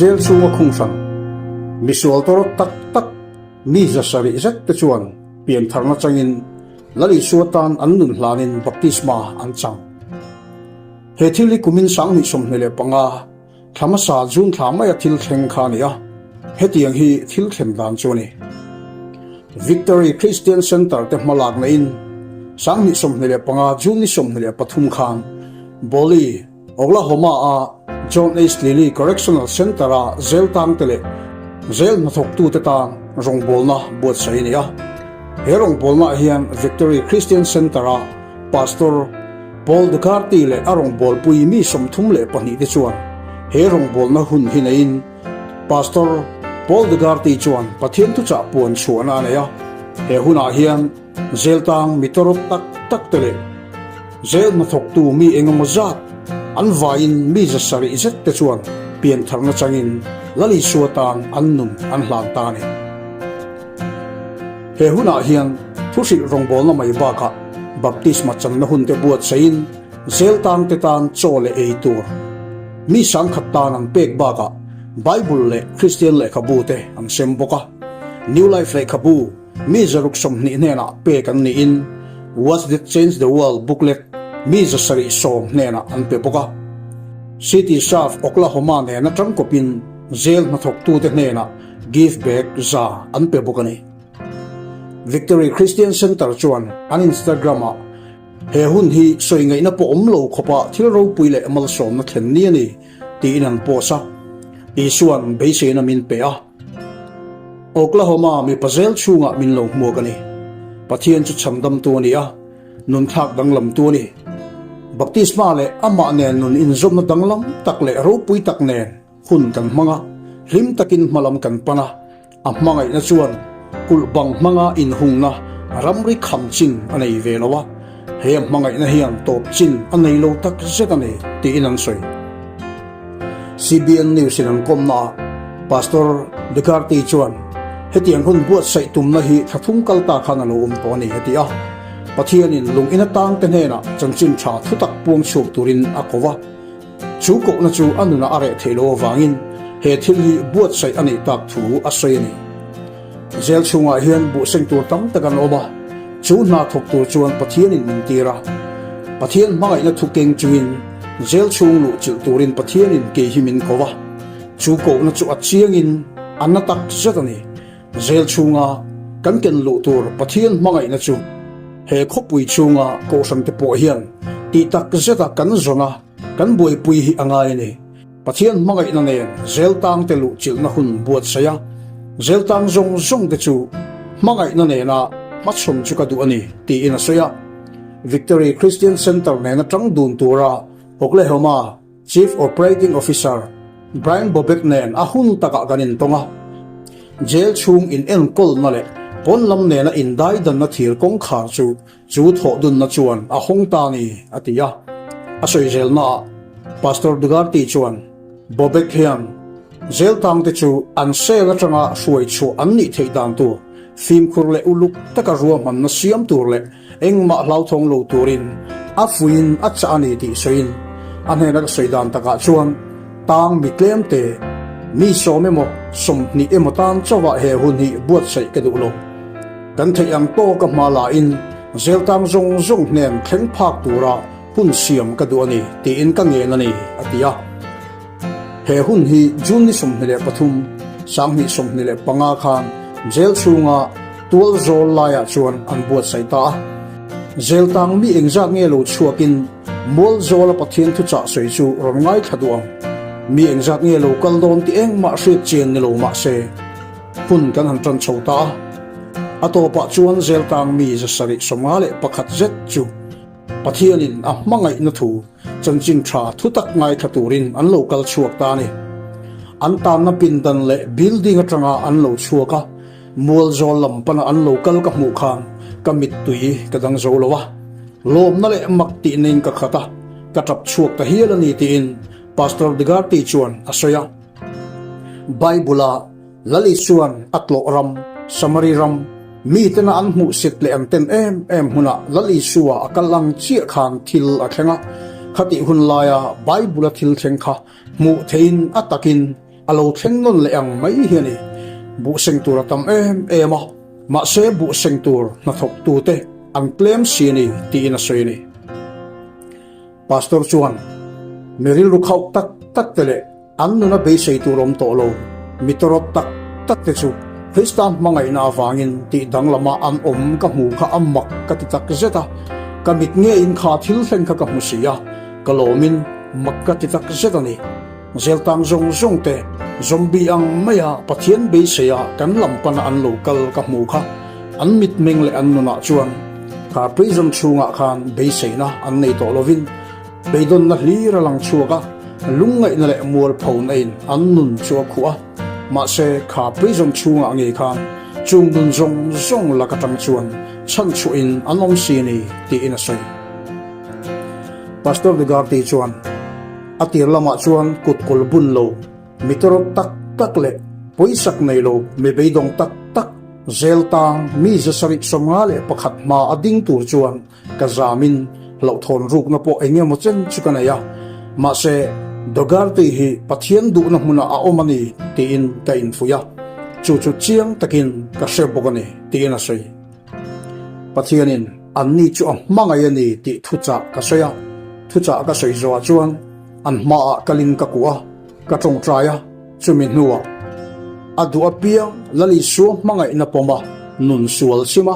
Jail chhunga khung hran, misual tawrh tak tak mi 700 zet te chuan piantharna changin Lal Isua tan an nun hlanin baptisma an chang. He thil hi kumin 2025 thla hmasa June thla maia thil thleng kha a ni a, hetiang hi thil thlen dan chu a ni. Victory Christian Centre te hmalakna in 2025 June ni 23 khan Bolly, Oklahoma-a John H. Lilly Correctional Center-a zel tangte leh zel hnathawktute tan rawngbawlna buatsaih a ni a. He rawngbawlnaah hian Victory Christian Center-a Pastor Paul Ducarty leh a rawngbawlpui mi 32 te chuan he rawngbawlna hun hi neiin Pastor Paul Ducarty chuan Pathian thuchah puan chhuahna a nei a. He hunah hian zel tang mi tawrawt tak tak te leh zel hnathawktu mi engemaw zat an vaiin mi 700 zet te chuan piantharna changin Lal Isua tan an nun an hlan ta a ni. He hunah hian thuhrilh rawngbawlna mai bakah baptisma channa hunte buatsaihin zel tangte tan chaw leh ei tur mi 10,000 tan an pek bakah Bible leh Kristian lehkhabu te an sem bawk a. New Life lehkhabu mi 120 hnenah pek an niin What Did Change the World booklet mi 710 hnenah an pe bawk a. City Serve Oklahoma nena tangkawpin zel hnathawktute hnenah Give Back 100 an pe bawk a ni. Victory Christian Center chuan an Instagram-ah he hun hi sawi ngaihna pawh awm lo khawpa thil ropui leh malsawmna thlen ni a ni tiin an post a. Isua'n beiseina min pe a. Oklahoma mipa zel chhungah min lo hmuak a ni. Pathian chu chhandamtu a ni a, nunthlak danglamtu a ni. Baptisma leh amah nen nun inzawmna danglam tak leh ropui tak nen hun kan hmang a, hlim takin hmalam kan pan a. A hmangaihna chuan kulh bang hmanga inhungna ramri kham chin a nei ve lo a, he a hmangaihna hian tawp chin a nei lo tak zet a ni, tiin an sawi. CBN News in an kawmnaah Pastor Ducarty chuan hetiang hun buatsaih tumna hi thla thum kal ta khan a lo awm tawh a ni, a ti a. Pathianin lung ina tangte hnenah chanchin tha thutak puang chhuak turin a ko va. Chu kohna chu a nunah a reh theih loh avangin he thil hi buatsaih a nih tak thu a sawi a ni. Zel chhungah hian buhseng tur tam tak an awm a, chu hna thawk tur chuan Pathianin min tir a. Pathian hmangaihna thu keng chungin zel chhung luh chilh turin Pathianin kei hi min ko va. Chu kohna chu a chiangin a na tak zet a ni. Zel chhunga kan ken luh tur Pathian hmangaihna chu he khawpui chhunga kohhran te pawh hian tih tak zeta kan zawn a, kan buaipui hi a ngai a ni. Pathian hmangaihna nen zel tang te luh chilhna hun buatsaih a, zel tang zawng zawng te chu hmangaihna nena hmachhawn chu ka duh a ni, tiin a sawi a. Victory Christian Centre nena tang dun tura Oklahoma Chief Operating Officer Brian Bobek nen a hun takah kan intawng a, jail chhung in enkawlna leh pawn lam nena indaidanna thir kawngkhar chu chu thawhdunna chuan a hawng ta a ni, a ti a. A sawi zelnaah Pastor Dugarty chuan Bobek hian jail tangte chu an cell atanga hruai chhuah an nih theih dan tur fimkhur leh uluk taka ruahmanna siam tur leh Engmah hlauthawng lo turin a fuiin a chah a ni tih sawiin a hnena ka sawi dan takah chuan tang mi tlemte mi 10 emaw 20 emaw tan chauhah he hun hi buatsaih ka duh lo. Kan theih ang tawka hma lahin zel tang zawng zawng hnen thleng phak tura hun siam ka duh a ni tiin ka ngen a ni, a ti a. He hun hi June ni 23, 2025 khan jail chhunga tual zawl laiah chuan an buatsaih ta a. Jail tang mi engzat nge lo chhuakin mual zawla Pathian thuchah sawi chu rawn ngaithla duh ang. Mi engzat nge lo kal dawn tih engmah hriat chian ni lo mah se, hun kan han tan chho ta a. A tawpah chuan jail tang mi 751 zet chu Pathianin a hmangaihna thu Chanchin tha thu tak ngaithla turin an lo kal chhuak ta a ni. An tanna pindan leh building atanga an lo chhuak a, mual zawl lam pana an lo kal ka hmuh khan ka mittui ka dang zo lo a. Lawmna leh mak tihna in ka khat a, ka tap chhuak ta hial a ni tiin Pastor Digarty chuan a sawi a. Bible-a Lal Isua'n a tlawh ram, Samari ram, mitena an hmuhsit leh an ten em em hunah Lal Isua a kal ang chiah khan thil a thleng a. Khatih hun laia Bible-a thil thleng kha hmuh theihin a takin. a lo thleng nawn leh ang mai hi a ni. Buh seng tur a tam em em a, mahse buh seng tur hnathawktute an tlem si a ni tiin a sawi a ni. Pastor chuan mi rilru khauh tak tak te leh an nuna beisei tur awm tawh lo, mi tawrawt tak tak te chu Krista hmangaihna avangin tih danglama an awm ka hmu kha a mak ka ti tak zet a, ka mit ngeiin kha thil thleng kha ka hmu si a, ka lawmin mak ka ti tak zet a ni. Zeltang zawng zawng te zombie ang maia Pathian beiseia kan lam pana an lo kal ka hmu kha an mitmeng leh an nunah chuan kha prison chhungah khan beiseina an nei tawh lovin beidawnna hlir a lang chhuak a, lungngaihna leh mualphona in an nun chu a khuh a. Mahse kha prison chhungah ngei khan chung nun zawng zawng lak atang chuan chhanchhuahin an awm si a ni tiin a sawi. Pastor Dougherty chuan. A tir lamah chuan kut kawl bun lo, mi tawrawt tak tak leh pawisak nei lo, mi beidawng tak tak, zel tang mi 751 hma a ding tur chuan ka zamin hlauhthawn rukna pawh eng emaw chen chu ka nei a. Mahse, Dougherty hi Pathian duhna hmunah a awm a ni tiin ka infuih a, chu chu chiang takin ka hre bawk a ni tiin a sawi. Pathianin anni chu a hmangaih a ni tih thuchah ka sawi a, thuchah ka sawi zawhah chuan an hmaah kalin ka kuh a, ka tawngtai a, chumi hnuah a duh apiang Lal Isua hmangaihna pawm a, nun sual chim a,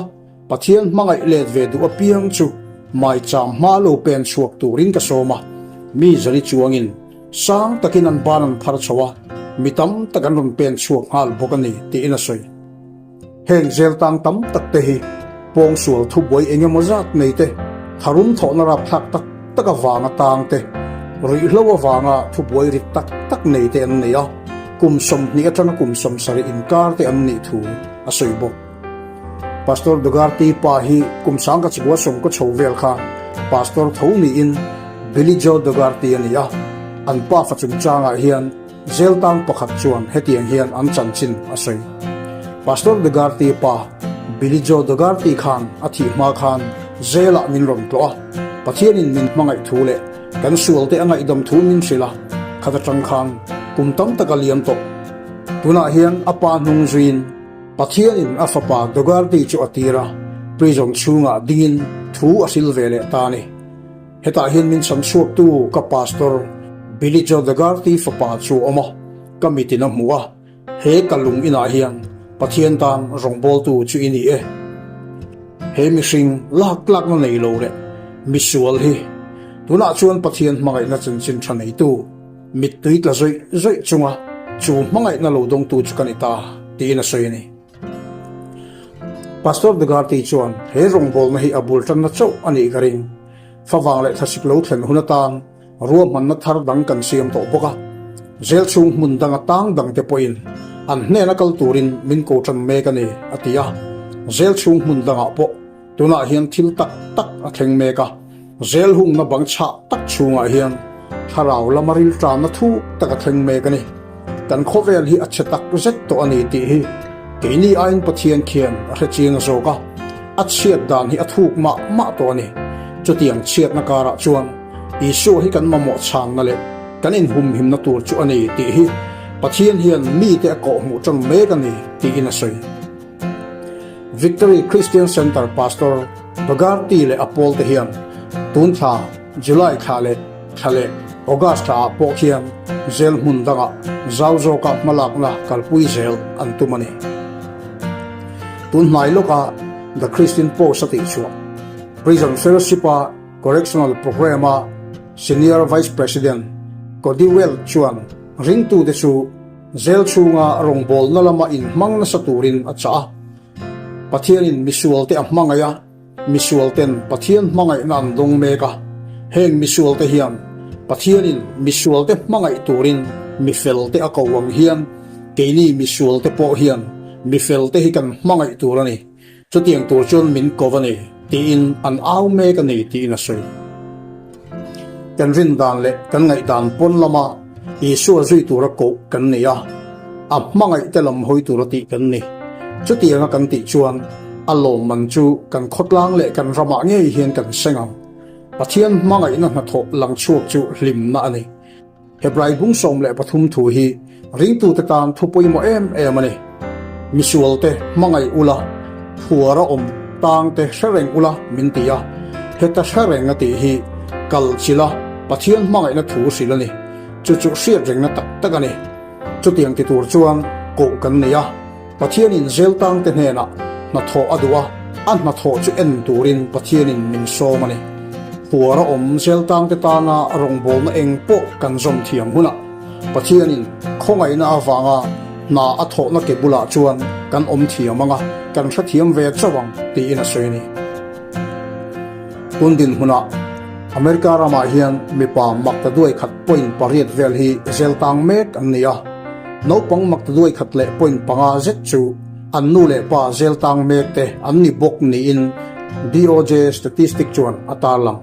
Pathian hmangaih let ve duh apiang chu maicham hma lo pen chhuak turin ka sawm a, mi zali chuangin sang takin an ban an phar chho a, mi tam tak an rawn pen chhuak nghal bawk a ni tiin a sawi. Heng zel tang tam tak te hi pawngsual thubuai eng emaw zat nei te, tharum thawhna rapthlak tak tak avanga tang te, ruihhlo avanga thubuai rit tak tak nei te an nei a, kum 20 atanga kum 70 inkar te an nih thu a sawi bawk. Pastor Dougherty pa hi kum sangka chikua sawmkaw chho vel khan Pastor tho niin Billy Joe Dougherty a ni a, an pafa chungchangah hian Zel tang pakhat chuan hetiang hian an chanchin a sawi. Pastor Dougherty pa Billy Joe Dougherty khan a thih hma khan Zelah min rawn tlawh a, Pathianin min hmangaih thu leh kan sualte a ngaihdam thu min hrilh a, khat atang khan kum tam tak a liam tawh. Tunah hian a pa hnung zuiin Pathianin a fapa Dougherty chu a tir a, prison chhungah dingin thu a hril ve leh ta a ni. Hetah hian min chhan chhuaktu ka Pastor Billy Joe Dougherty fapa chu a awm a, ka mitin a hmu a, he ka lung inah hian Pathian tan rawngbawltu chu i ni e. He mihring lak tlakna nei lo leh misual hi tunah chuan Pathian hmangaihna chanchin tha neitu mittui tla zawih zawih chunga chu hmangaihna lo dawngtu chu ka ni ta tiin a sawi a ni. Pastor Dougherty chuan he rawngbawlna hi a bul tanna chauh a nih ka ring. Favang leh thlasik lo thlen hun atan ruahmanna thar dang kan siam tawh bawk a. Zel chhung hmun danga tang dangte pawhin an hnena kal turin min ko tan mek a ni, a ti a. Zel chhung hmun dangah pawh Tunah hian thil tak tak a thleng mek a, zel hungna bang chhah tak chhungah hian thlarau lama rilṭamna thuk tak a thleng mek a ni. Kan khawvel hi a chhe tak zet tawh a ni tih hi keini aiin Pathian khian a hre chiang zawk a, a chhiat dan hi a thuk mah mah tawh a ni. Chutiang chhiatna karah chuan Isua hi kan mamawh chhanna leh kan inhumhimna tur chu a ni tih hi Pathian hian mite a kawhhmuh ṭang mek a ni tiin a sawi. Victory Christian Centre Pastor Dougherty leh a pawlte hian tun thla July thla leh thla leh August thlaah pawh khian zel hmun dangah zau zawka hmalakna kalpui zel an tum a ni. Tun hnai lawka The Christian Post a tihchhuah Prison Fellowship-a Correctional Program-a Senior Vice President Cody Welch chuan ringtute chu Zel chhunga rawngbawlna lama inhmang nasa turin a chah a. Pathianin misualte a hmangaih a, misualten Pathian hmangaihna an dawng mek a. Heng misualte hian Pathianin misualte hmangaih turin mifelte a ko ang hian keini misualte pawh hian mifelte hi kan hmangaih tur a ni. Chutiang tur chuan min ko a ni tiin an au mek a ni tiin a sawi. Kan rin dan leh kan ngaihdan pawn lama Isua zui tura koh kan ni a, a hmangaih te lam hawi tura tih kan ni. Chutianga kan tih chuan a lawmman chu kan khawtlang leh kan ramah ngei hian kan seng ang. Pathian hmangaihna hnathawh lang chhuak chu hlimna a ni. Hebrai bung 13 thu hi ringtute tan thu pawimawh em em a ni. Misualte hmangaih ula, phuar a awm tangte hre reng ula min ti a, heta hre reng a tih hi kal chila Pathian hmangaihna thu hrilh a ni. Chu chu hriat rengna tak tak a ni. Chutiang ti tur chuan koh kan nei a, Pathianin zel tangte hnenah hnathawh a duh a, a hnathawh chu en turin Pathianin min sawm a ni. Phuar a awm zel tangte tana rawngbawlna eng pawh kan zawm thiam hunah Pathianin khawngaihna avanga hna a thawhna ke bulah chuan kan awm thiam ang a, kan hrethiam ve chauh ang tiin a sawi a ni. Tun dinhmunah America ramah hian mipa makta duai khat point pariat vel hi zel tang mek an ni a, naupang makta duai khat leh point panga zet chu an nu leh pa zel tang mek te an ni bawk niin DOJ statistic chuan a tarlang.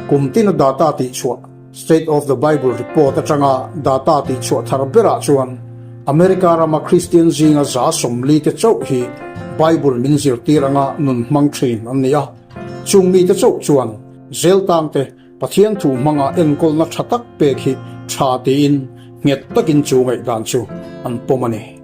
Kum tina data tihchhuah State of the Bible Report atanga data tihchhuah thar berah chuan America rama Kristian zinga 40% te chauh hi Bible min zirtir anga nun hmang thin an ni a. Chung mite chauh chuan Zeltangte Pathian thu hmanga enkawlna tha tak pek hi tha tiin nghet takin chu ngaihdan chu an pawm a ni.